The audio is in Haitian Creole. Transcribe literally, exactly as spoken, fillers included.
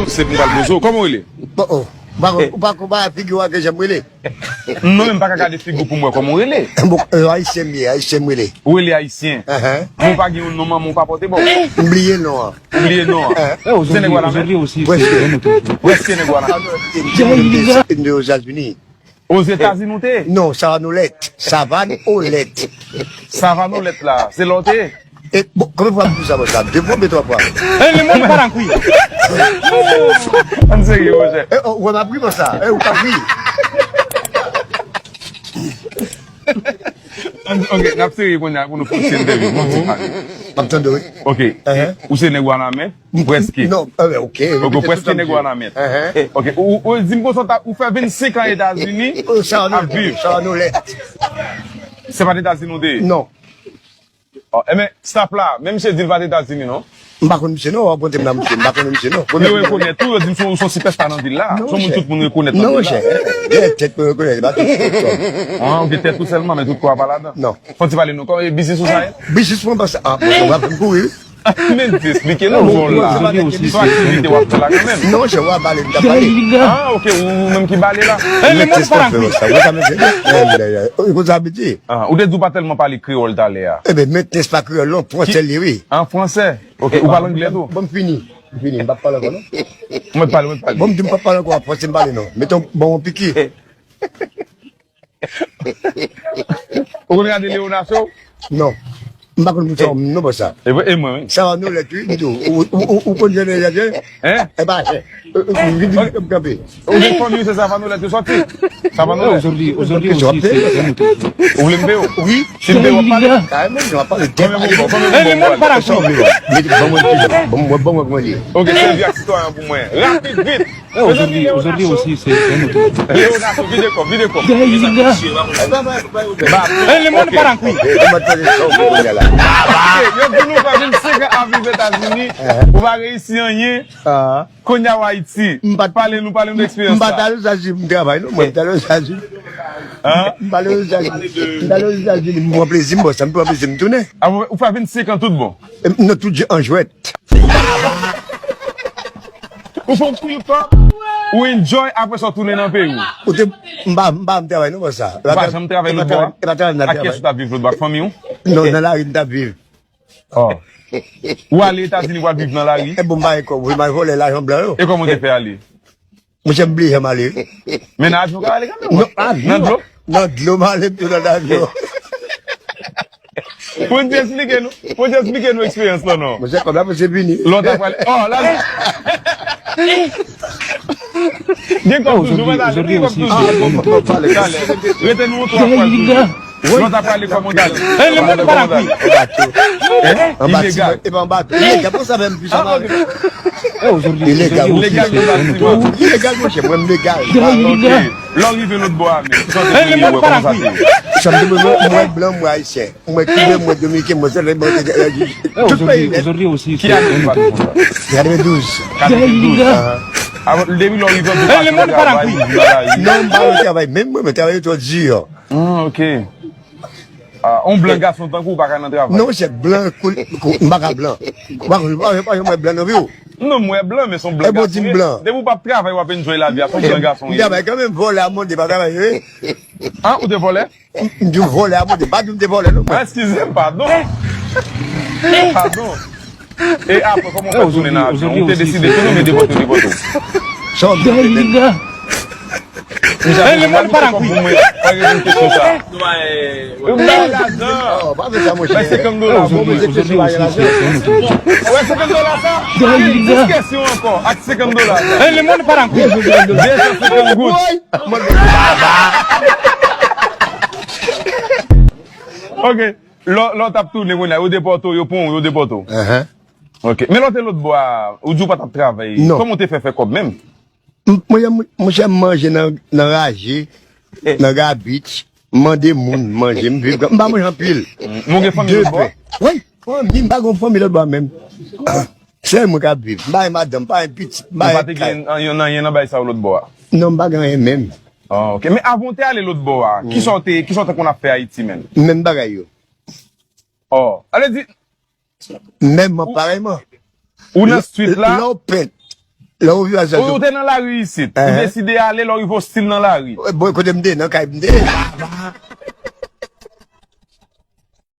Se pou m pral poze w. Kòman w rele? Bon, oh. Ou pa konn, ou pa konn figi w a ke jan m rele? Non, men m pa ka gade figi w pou m wè kòman w rele. Bon, euh, Ayisyen m ye, Ayisyen m rele. Ou rele Ayisyen? Ahan. Men w pa gen yon non manman w pa pote ba w? M bliye non an. Ou bliye non an? Ahan. Ou se nèg Wanament? Prèske. Prèske nèg Wanament. Ah, non, m te, m te, m te Ozetazini. Ozetazini w te? Non, Savanolèt. Savanolèt. Savanolèt la, se la w te? E, bon, konbyen fwa m di w sa, bon, sa? De fwa oubyen twa fwa? E, le monde pa nan kwi. Ann serye, monchè. E, oh, ou wè m ap ri konsa. E, ou p ap ri. Ann, ok, n ap serye kounye a pou nou fè yon ti entèvyou. M ap tande w, wi. Ok. Ou se nèg Wanament? Prèske. Non, eh ben, ok. Ok, ou prèske nèg Wanament. Ok, ou, ou di m konsa, ou fè vennsenk an Etazini, ap viv. Savanolèt. Se pa t Etazini w te ye? Non. Oh, e ben, staff la, men misye di l pa t Etazini, non? M pa konn misye, non, w ap montre m nan misye, m pa konn misye, non. Yo rekonèt ou, yo di m se yon, se yon sipèsta nan vil la. Se yon moun tout moun rekonèt nan vil la. Non, monchè. Gen tèt mwen rekonèt, se pa tout kò. Ah, ou gen tèt ou sèlman, men tout kò a pa ladan. Non. Fò w ti pale nou, kòman, e biznis ou sa ye? Biznis mwen pa sa. Ah, bon, w ap fè m kouri, wi. Men di, eksplike nou, zòn la. Se yon aktivite w ap fè la kanmenm. Non, monchè, w a bale, m t ap bale. Ah, ok, ou, ou menm ki bale la. Mèt tès pa fè sa, w ka mèt tès. Ou konn sa abitye. Ah, ou te di w pa tèlman pale kreyòl talè a. Eben, mèt tès pa kreyòl, non, fransè l ye, wi. An fransè? Ok, ou pale anglè tou? Bon, m fini. M fini, m p ap pale ankò, non. Mwen pale, mwen pale. Bon, m di m p ap pale ankò, an fransè m pale, non. Mete yon, bon, yon piki. Ou konn gade Léonard Show? Non. M pa konn pou sa, non, bon sa. E mwen, e mwen, wi. Savanolèt, wi, m di w. Ou, ou, ou, ou konn jan de jazè? Hein? E pa chè. Vin, vin, kanpe. Ou gen fanmi, se Savanolèt yo sòti? Savanolèt. Aujourd'hui, aujourd'hui aussi, c'est un autre jour. Ou vle m peye w? Wi. Si m peye w, w ap pale? Kareman, w ap pale. Konbyen pou m ba w? Konbyen pou m ba w? Mete, ban mwen, ban mwen, ban mwen, ban mwen. Ok, sèvi ak sitwayen pou mwen. Rapid, vit. Aujourd'hui, aujourd'hui aussi, c'est un autre jour. Léonard, vide kò, vide kò. Gaïla. Eh, le monde pa nan kwi. Ok, yo di nou fè vennsenk an ap viv Etazini, ou pa reyisi anyen. Kounye a w Ayiti. Pale nou, pale nou de eksperyans la. M pa t al Ozetazini, m travay, non. Mwen, m t al Ozetazini. M t al Ozetazini. M t al Ozetazini, m pran plezi m, bon, sa m pran plezi m tounen. Ah, ou fè vennsenk an tout bon? Non, tout an jwèt. Ou fè yon kou top, ou enjoy, apre sa w tounen nan peyi w. Ou te, m pa, m pa, m travay non, bon sa. Ou pa janm travay lòt bò a? E pa travay m t ap travay. Ak kiyès ou t ap viv lòt bò a? Ak fanmi w? Non, nan lari m t ap viv. Oh. Ou ale Etazini pou al viv nan lari? E bon, m pa gen kòb, wi, m al vòlè lajan blan yo. E kòman w te fè ale? Monchè, m bliye jan m ale, wi. Men nan avyon w ka ale kanmenm. Non, pa avyon. Nan dlo? Nan dlo m ale, m tou nan avyon. Pou n te eksplike nou, pou n te eksplike nou eksperyans lan, non. Monchè, kòb la prese fini. Lè w ta prale, oh, la. Gen kòb toujou, mwen, gen kòb toujou. Talè. Rete nou yon twa fwa toujou. Lè w ta prale, kòman w t ale? Kòman w t ale? Ilegal. E pa anba tou. Ilegal, pou sa menm, pou sa pa. Ilegal, ilegal, monchè, mwen m legal. Ah, ok. Lè w rive lòt bò a menm, kisa w te premye wè, kòman sa te ye? Sa m te premye wè, m wè blan, m wè ayisyen. Mwen kiben, mwen dominiken, mwen sèl, mwen tout peyi nèt. Ki ane w pati konsa? Katrevendouz. Katrevendouz. Depi lè w rive an tou pati nan travay, ou nan lari. Non, m pa nan travay menm, mwen, mwen travay twò di. Ah, ok. Ah, on blan gason tankou w pa ka nan travay. Non, monchè, blan, kou, kou, m pa ka blan. Ou pa konn, ou pa, ou pa janm wè blan nan vi w. Non, m wè blan, men se on blan gason. Depi w p ap travay, w ap enjoy lavi a, se on blan gason w ye. M travay kanmenm, vòlè a mande, pa travay, wi. Ah, ou te vòlè? M di w vòlè a mande, pa di m te vòlè non, mwen. Ah, eskize m, padon. Padon. E apre, kòman w fè tounen nan avyon? Ou te deside tounen oubyen depòte w, depòte w? Sa w vle? Hey, le monde pa nan kwi. Mwen reponn kesyon sa. Ou bay lajan. Bay senkant dola. Ou bay senkant dola sa? Dis kesyon ankò ak senkant dola sa. Hey, le monde pa nan kwi. De san senkant goud. Mwen baba. Ok. Lè, lè w t ap tounen kounye a, yo depòte w, yo pran w, yo depòte w. Ok. Men lè w te lòt bò a, ou di w pa t ap travay. Non. Kòman w te fè fè kòb menm? M, mwen, mwen, monchè, m manje nan, nan raje, nan gabich, m mande moun manje, m viv, m pa manje anpil. Men w gen fanmi lòt bò a? Wi, fanmi, m pa gen fanmi lòt bò a menm. Sèl mwen k ap viv. M pa gen madanm, m pa gen pitit, m pa gen kay. Ou pa te gen anyen nan bagay sa yo lòt bò a? Non, m pa gen anyen menm. Ah, ok. Men avan w te ale lòt bò a, kisa w te, kisa w te konn ap fè Ayiti menm? Menm bagay yo. Oh, ale di. Menm mwen, parèyman. Ou nan street la? Lè w pent. Lè ou viv a Wi, ou te nan lari isit. Ou deside ale, lè w rive ostil nan lari. Bon, kote m te, nan kay m te.